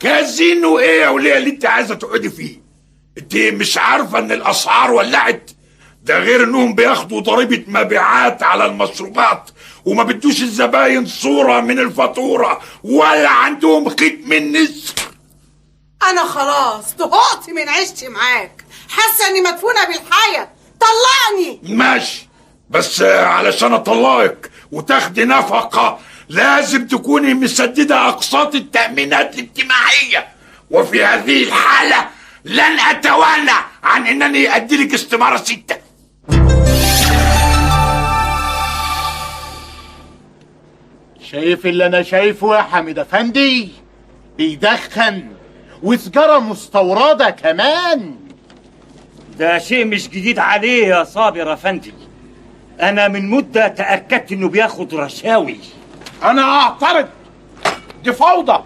كازينو ايه يا وليه اللي انت عايزه تقعدي فيه؟ انت مش عارفه ان الاسعار ولعت؟ ده غير انهم بياخدوا ضريبة مبيعات على المشروبات، وما بدوش الزباين صوره من الفاتورة، ولا عندهم ختم النسر. انا خلاص طهقت من عيشتي معاك، حاسه اني مدفونة بالحياة. طلقني. ماشي، بس علشان اطلقك وتاخدي نفقه لازم تكوني مسددة اقساط التامينات الاجتماعية، وفي هذه الحالة لن اتوانى عن انني اديلك استماره 6. شايف اللي انا شايفه يا حميد افندي؟ بيدخن وسجارة مستوردة كمان. ده شيء مش جديد عليه يا صابر افندي، انا من مدة تأكدت انه بياخد رشاوي. انا اعترض، دي فوضى.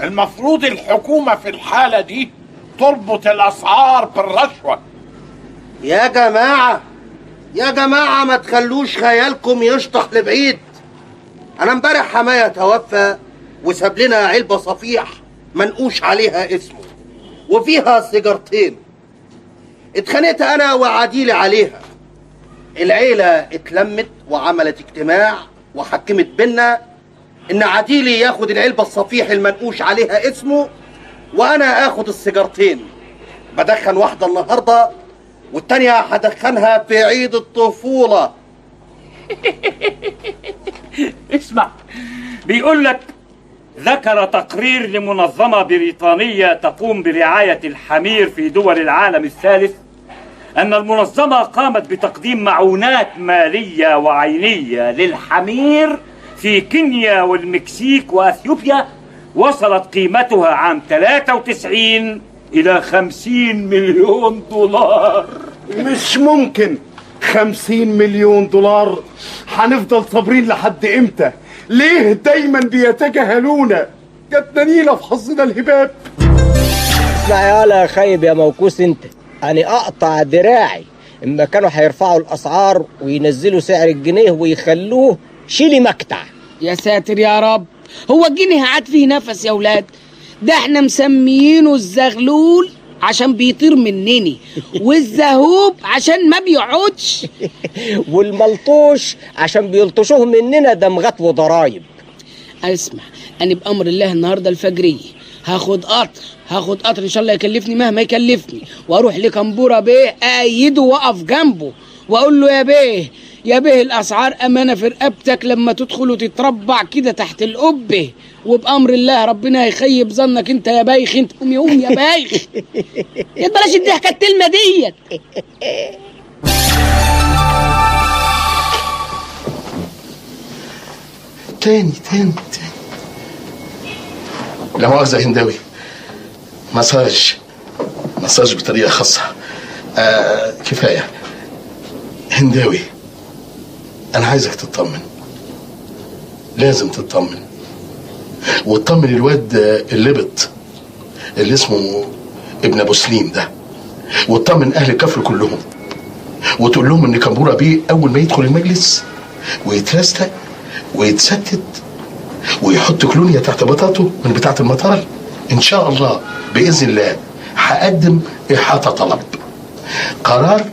المفروض الحكومة في الحالة دي تربط الاسعار بالرشوة. يا جماعة يا جماعة، ما تخلوش خيالكم يشطح لبعيد. انا امبارح حماية توفى وساب لنا علبة صفيح منقوش عليها اسمه وفيها سيجارتين. اتخانقت انا وعديلي عليها. العيلة اتلمت وعملت اجتماع وحكمت بينا ان عديلي ياخد العلبة الصفيح المنقوش عليها اسمه وانا اخد السيجارتين. بدخن واحدة النهاردة والتانية هدخنها في عيد الطفولة. اسمع، بيقول لك ذكر تقرير لمنظمة بريطانية تقوم برعاية الحمير في دول العالم الثالث أن المنظمة قامت بتقديم معونات مالية وعينية للحمير في كينيا والمكسيك وأثيوبيا، وصلت قيمتها عام 93 إلى 50 مليون دولار. مش ممكن 50 مليون دولار. هنفضل صابرين لحد امتى؟ ليه دايما بيتجاهلونا؟ جاتنا نيلة في حظنا الهباب. اسمع يالا يا خايب يا موكوس انت، انا اقطع دراعي اما كانوا هيرفعوا الاسعار وينزلوا سعر الجنيه ويخلوه شيلي مكتع. يا ساتر يا رب، هو الجنيه عاد فيه نفس يا ولاد؟ ده احنا مسميينه الزغلول عشان بيطير منني، والزهوب عشان ما بيقعدش، والملطوش عشان بيلطشوه مننا دمغات وضرايب. اسمع، انا بامر الله النهارده الفجريه هاخد قطر، هاخد قطر ان شاء الله يكلفني مهما يكلفني، واروح لكمبوره بيه ايده واقف جنبه واقول له يا بيه يا بيه الاسعار امانه في رقبتك لما تدخل وتتربع كده تحت القبة، وبامر الله ربنا هيخيب ظنك انت يا بايخ. انت قوم يا قوم يا بايخ، يا بلاش الضحكة التلمه ديت. تاني تاني تاني، لا مؤاخذة هنداوي، مساج مساج بطريقة خاصة. كفاية هنداوي، أنا عايزك تطمن، لازم تطمن، وتطمن الواد اللبط اللي اسمه ابن أبو سليم ده، وتطمن أهل الكفر كلهم، وتقول لهم إن كمبورة بيه أول ما يدخل المجلس ويترستق ويتستت ويحط كلونيا تحت بطاطه من بتاعة المطار، إن شاء الله بإذن الله هقدم إحاطة طلب قرار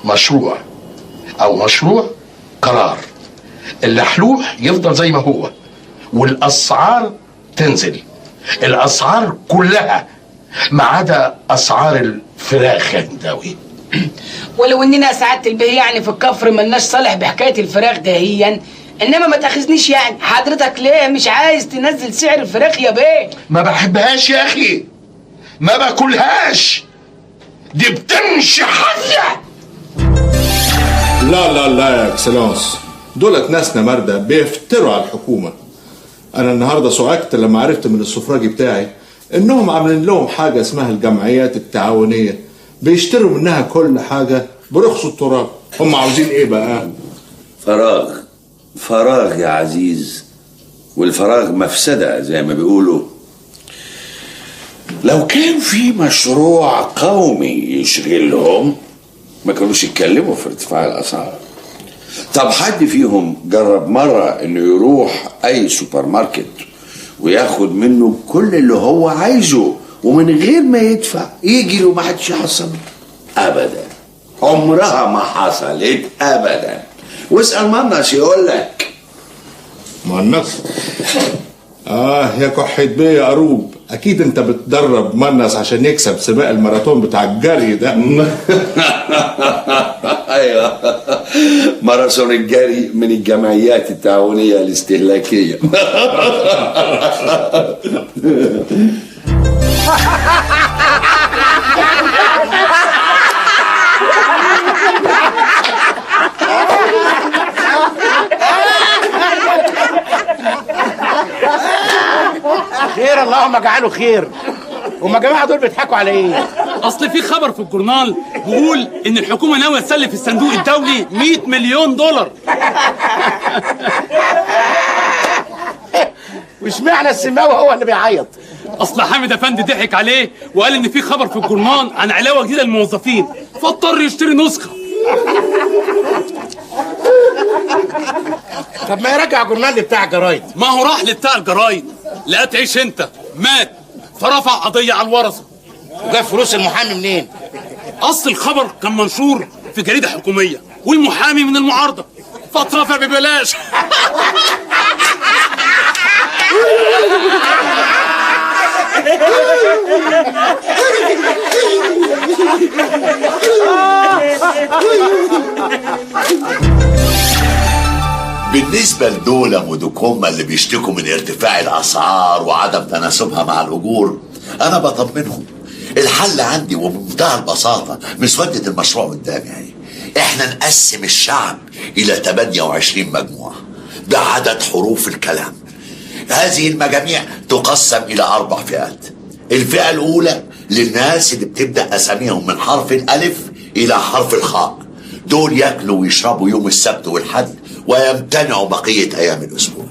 مشروع أو مشروع قرار، اللحلوح يفضل زي ما هو والأسعار تنزل، الأسعار كلها ما عدا أسعار الفراخ يا هنداوي. ولو إننا سعادة البيه يعني في الكفر ملناش صالح بحكاية الفراخ دهيا، إنما ما تاخذنيش يعني حضرتك ليه مش عايز تنزل سعر الفراخ يا بيه؟ ما بحبهاش يا أخي، ما باكلهاش، دي بتمشي حافية. لا لا لا يا excellence، دولت ناسنا مردة بيفتروا على الحكومة. أنا النهاردة صعقت لما عرفت من السفراجي بتاعي إنهم عاملين لهم حاجة اسمها الجمعيات التعاونية، بيشتروا منها كل حاجة برخص التراب. هم عاوزين إيه بقى؟ فراغ، فراغ يا عزيز، والفراغ مفسدة زي ما بيقولوا. لو كان في مشروع قومي يشغلهم ما كانوش يتكلموا في ارتفاع الأسعار. طب حد فيهم جرب مرة انه يروح اي سوبر ماركت وياخد منه كل اللي هو عايزه ومن غير ما يدفع، يجي له ما حدش يحصله ابدا. عمرها ما حصلت ابدا. واسال منص يقول لك. منص؟ يا كحة بيه يا قروب، اكيد انت بتدرب منص عشان يكسب سباق الماراثون بتاع الجري ده. ايوه، ماراثون الجري من الجمعيات التعاونية الاستهلاكية. خير اللهم اجعله خير. هما الجماعة دول بيضحكوا على ايه؟ اصل في خبر في الجورنال بيقول ان الحكومة ناوية تسلف الصندوق الدولي 100 مليون دولار. واشمعنى السماوي هو اللي بيعيط؟ اصل حامد افندي ضحك عليه وقال ان في خبر في الجورنال عن علاوه جديدة للموظفين، فاضطر يشتري نسخه. طب ما يرجع جورنال بتاع الجرايد. ما هو راح لبتاع الجرايد، لا تعيش انت، مات، فرفع قضية على الورثة. وجاب فلوس المحامي منين؟ اصل الخبر كان منشور في جريدة حكومية والمحامي من المعارضة، فاترفع ببلاش. بالنسبة لدولة ودوكوما اللي بيشتكوا من ارتفاع الأسعار وعدم تناسبها مع الأجور، أنا بطمنهم. الحل عندي وبمنتهى البساطة، مسودة المشروع قدامي يعني. احنا نقسم الشعب إلى 28 مجموعة بعدد حروف الكلام. هذه المجاميع تقسم إلى 4 فئات. الفئة الأولى للناس اللي بتبدأ أساميهم من حرف الألف إلى حرف الخاء، دول ياكلوا ويشربوا يوم السبت والحد ويمتنعوا بقية أيام الأسبوع.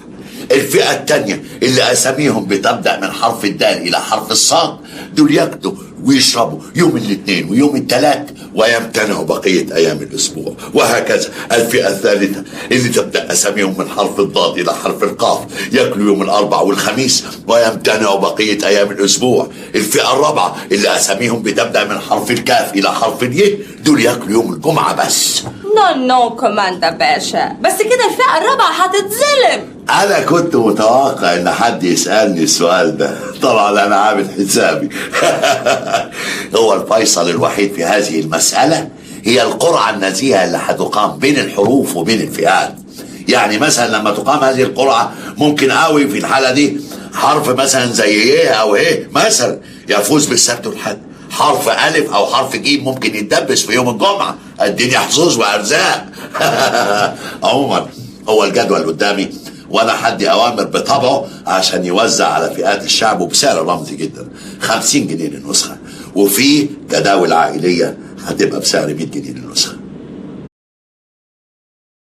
الفئة الثانية اللي أساميهم بتبدأ من حرف الدال إلى حرف الصاد، دول ياكلوا ويشربوا يوم الاثنين ويوم الثلاث ويمتنعوا بقية أيام الأسبوع، وهكذا. الفئة الثالثة اللي تبدأ أساميهم من حرف الضاد إلى حرف القاف، ياكلوا يوم الأربع والخميس ويمتنعوا بقية أيام الأسبوع. الفئة الرابعة اللي أساميهم بتبدأ من حرف الكاف إلى حرف الياء، دول ياكلوا يوم الجمعة بس. no no كوماندا باشا، بس كده الفئة الرابعة هتتظلم. أنا كنت متوقع إن حد يسألني السؤال ده، طبعا أنا عامل حسابي. هو الفيصل الوحيد في هذه المسألة هي القرعة النزيهة اللي هتقام بين الحروف وبين الفئات. يعني مثلا لما تقام هذه القرعة ممكن قوي في الحالة دي حرف مثلا زي إيه أو إيه مثلا يفوز بالسبت والحد، حرف ألف أو حرف جيم ممكن يتدبس في يوم الجمعة. الدنيا حظوظ وأرزاق. عموما هو الجدول قدامي وانا حدي اوامر بطبعه عشان يوزع على فئات الشعب وبسعر رمزي جدا، 50 جنيه للنسخه، وفي جداول عائلية هتبقى بسعر 100 جنيه للنسخه.